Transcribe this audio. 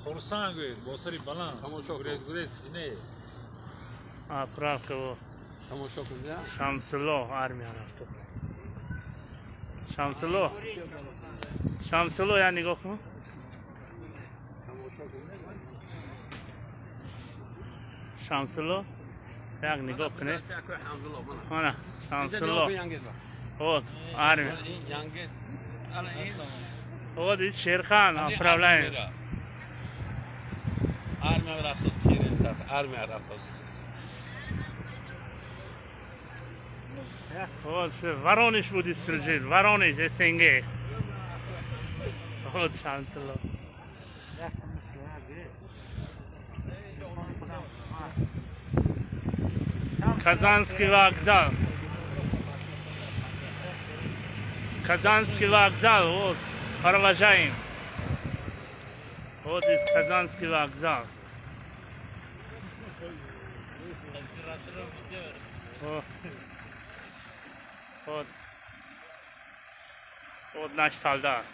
Хурсанд гӯед, бо сари баланд. Тамошо кун. Гурез гурез не. Отправка во. Тамошо кун. Шамсулло армия рафта. Шамсулло. Шамсулло, я нигоҳ кун. Тамошо кун. Шамсулло. Як нигоҳ кунед. Ана Шамсулло. Вот армия. Вот и Шерхан отправляем. Армия рафтост, кирилсат, армия рафтост. Вот Воронеж будет служить. Воронеж, СНГ. Вот Шамсулло. Казанский вокзал. Казанский вокзал, вот, провожаем. Вот из Казанский вокзал. Вот. Вот. Вот наш солдат.